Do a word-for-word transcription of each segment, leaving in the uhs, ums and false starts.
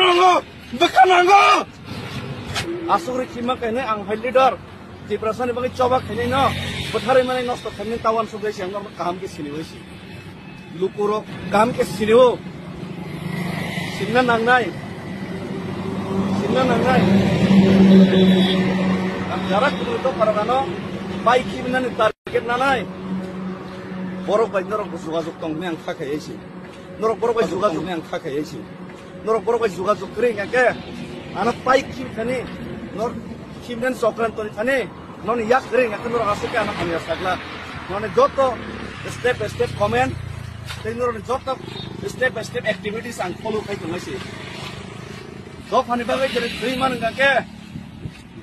Bwkha nango. Aswk rwi khima kainai ang hai leader. Tiprasani bagwi choba khainai no. Bwtharwi manai nosto khainai ta uansuk bai si ang norok kaham khe sini bai si. Lukurok kaham khe sini o. Sinna nangnai. Sinna nangnai. Ang jara kudri to paragano. Bai khibinani target nanai. Borok bai norok jogajog tong hwnwi ang kha khai si. Norok borok bai jogajog hwnwi ang kha khai si. Norok borok bai jogajog kwrwi hwnkha khe, ano pai khim thani, nor khimden chokran toni thani, noni yak kwrwi hwnkha khe norok aswk khe ano hamya sakla. Noni joto step by step comment, tei norokni joto step by step activities ang follow khai tongnai se. Dophani bagwi jere thwi man hwnkha khe,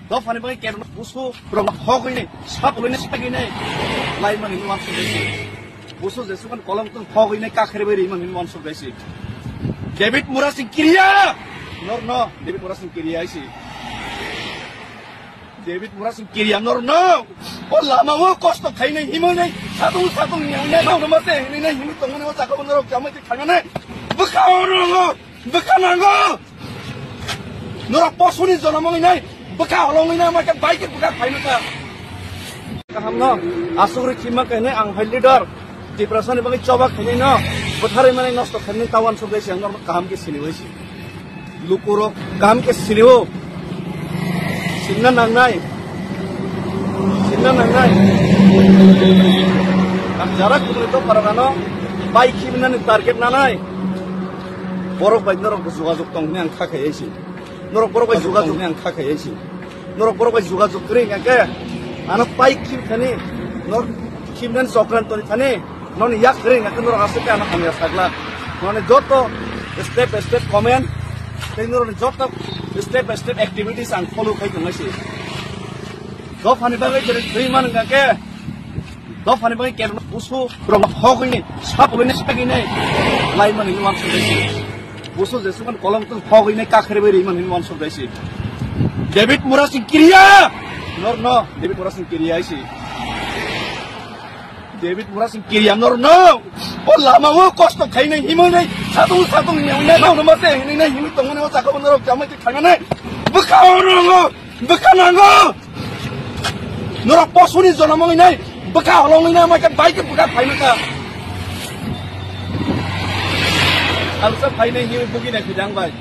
Dophani bagwi kerno busu rok hogwi ni, sap hogwi ni, sagwi ni, lai mani nuan sugwi si. Busu jesukan kolom tun hogwi ni, kakhre bai ri mani nuan sugwi si. David Murasing Kiria! Nor no, David Murasing Kiria isi. David Murasing Kiria, nor no! O lama o kosto khainai, himoi nai, satung satung ni, nai, nai, nai, nai, nai, himoi tongmani o sakao norok jamai twi khanganai. Bwkha o rong o! Bwkha nango! Norok posuni jonom wngwi nai, bwkha holong wngwi nai, omo khe bai khe bwkha phaino kha. Kaham no, aswk rwi khima kainai ang hai leader. Tiprasani bagwi choba khainai no, bwtharwi manai nosto khainai ta uansuk bai si ang norok kaham khe sini bai si. Lukurok kaham khe sini o. Sinna nangnai. Sinna nangnai. Ang jara kudri to paragano, bai khibinani target nanai. Borok bai norok jogajog tong hwnwi ang kha khai si. Norok borok bai jogajog hwnwi ang kha khai si. Norok borok bai jogajog kwrwi hwnkha khe, ano pai khim thani, nor khimden chokran toni thani, noni yak kwrwi hwnkha khe norok aswk khe ano hamya sakla. Noni joto step by step comment, tei norokni joto step by step activities ang follow khai tongnai se. Dophani bagwi jere thwi man hwnkha khe, Dophani bagwi kerno busu rok hogwi ni, sap hogwi ni, sagwi ni, lai mani nuan sugwi si. Busu jesukan kolom tun hogwi ni, kakhre bai ri mani nuan sugwi si. David Murasing Kiria! Nor no, David Murasing Kiria isi. David Murasing Kiria, nor no! O lama o kosto khainai, himoi nai, satung satung ni, nai, nai, nai, himoi tongmani o sakao norok jamai twi khanganai. Bwkha o rong o! Bwkha nango! Norok posuni jonom wngwi nai, bwkha holong wngwi nai, omo khe bai khe bwkha phaino kha. Salsa phainai hiwi bugwi nai phidang bai.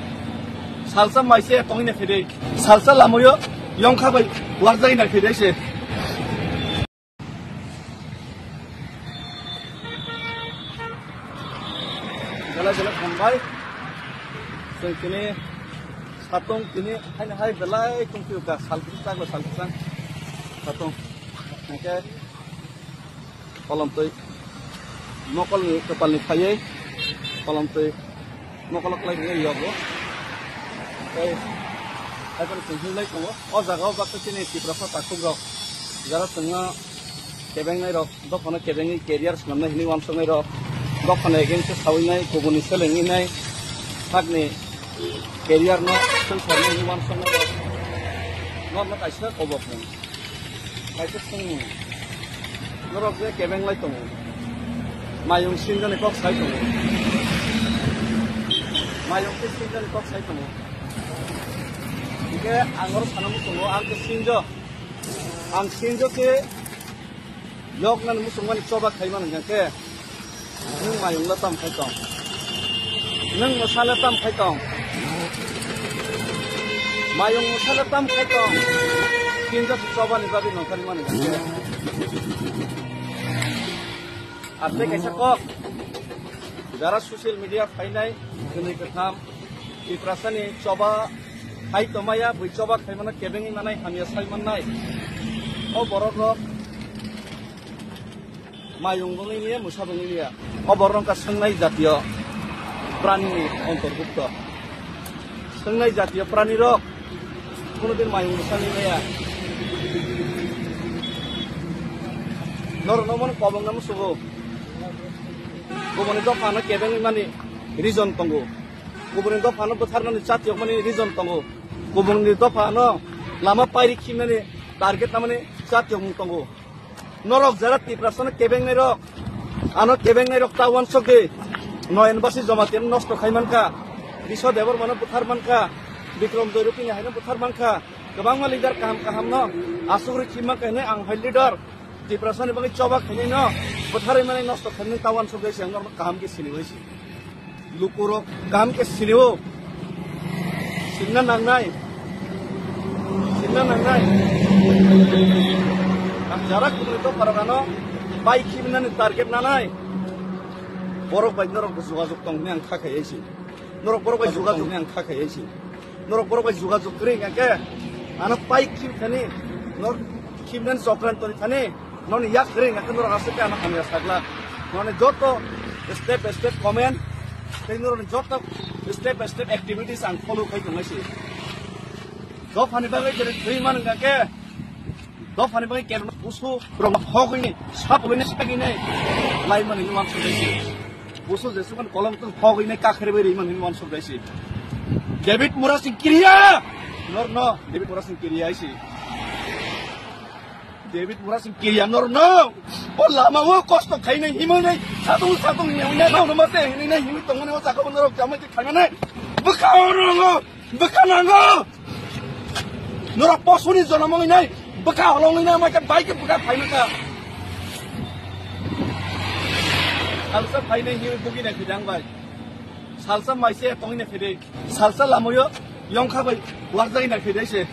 Salsa maise tongwi nai phidai. Salsa lamoyo yongkha bai warjai nai phidai se. Belai belai hambai. Chwng tini satung tini haino hai belai tongphio ka, salkisa chaklo salkisa satung. Hingke kolomtwi mokolni kwpalni phaiwi kolomtwi mokolo kwlai rwya yogo. Tei haiphano chwng hinlai tongo. O jaga o baksa chini Tiprasa takhuk rok jara chwngno kebengnai rok, dophano kebengwi career swnamnai hinwi uansuknai rok, dophano against o sawi nai, kubuni selengwi nai, sakni career no swngcharnai hinwi uansuknai rok. Norokno kaisa kobok mung. Kaisa sung. Norok je kebeng lai tongo. Mayung sinjani kok sai tongo. Mayung khe sinjani kok sai tongo. Hingke ang oro sana muchungo, ang khe sinjo. Ang sinjo khe yoknani muchungmani choba khaimani hingke. Nwng mayung le tam khai tong? Nwng mwsa le tam khai tong? Mayung mwsa le tam khai tong? Kinja se chobani bagwi nongkhormani hwnkhe. Arte kaisa kok. Jara social media phainai, kwnwi kwtham, Tiprasani choba khai tongmaya, bui choba khaimano kebengwi manai, hamya sai mannai. O borok rok Mayung bongwi niya, mwsa bongwi niya. O borok wngkha swngnai jatiyo pranini ontorbukto. Swngnai jatiyo pranirok kunudin mayung mwsa nwi maya. Norokno omono kobongna musugo. Kubuni dophano kebengwi mani reason tongo. Kubuni dophano bwtharnani chatiyokmani reason tongo. Kubuni dophano lama pairi khimnani target namani chatiyokmung tongo. Norok jara Tiprasano kebengnai rok, ano kebengnai rok ta uansuk di. Noyan basi Jamatia nosto khai mankha. Biswa Debbarmano buthar mankha, Bikram Joy Rupini haino buthar mankha, kwbangma leader kaham kaham no asugri khimma khe hinwi ang hai leader Tiprasani bagwi choba khainai no butharwi mani nosto khainai ta uansuk jai se ang norok kaham khe sini bai se. Lukurok kaham khe sinio. Sinna nangnai. Sinna nangnai. Ang jara kubuni to paragano bai khibinani target nanai. Borok bai norok jogajog tong hinwi ang kha khai se. Norok borok bai jogajog hinwi ang kha khai se. Norok borok bai jogajog kwrwi hwnkha khe ano pai khib thani, norok khibnani chokran toni thani, noni yak kwrwi hwnkha khe norok aswk khe ano hamya sakla. Noni joto step by step comment tei norokni joto step by step activities ang follow khai tongnai se. Dophani bagwi jere thwi man hwnkha khe, dophani bagwi kerno busu rok hogwi ni, sap hogwi ni, sap hogwi ni lai mani ni uansuk jai se. Busu jesukan kolom tun hogwi ni, kakhre bai ri mani ni uansuk jai se. David Murasing kiriya. Nor no, David Murasing kiriya isi. David Murasing kiriya nor no. O lama o kosto khainai himwi nai, satung satung ni himwi nai, no no mate himwi nai, himwi tongmani o sakao norok jamai khe khainai. Bwkha o rongo. Bwkha nango. Norok posuni jonom wngwi nai, bwkha holong wngwi nai, maikhe bai khe bwkha phainai kha. Salsa phainai hinwi bugwi nai phidang bai. Salsa maise tongwi nai phidai. Salsa lamoyo yongkha bai warjai nai phidai se.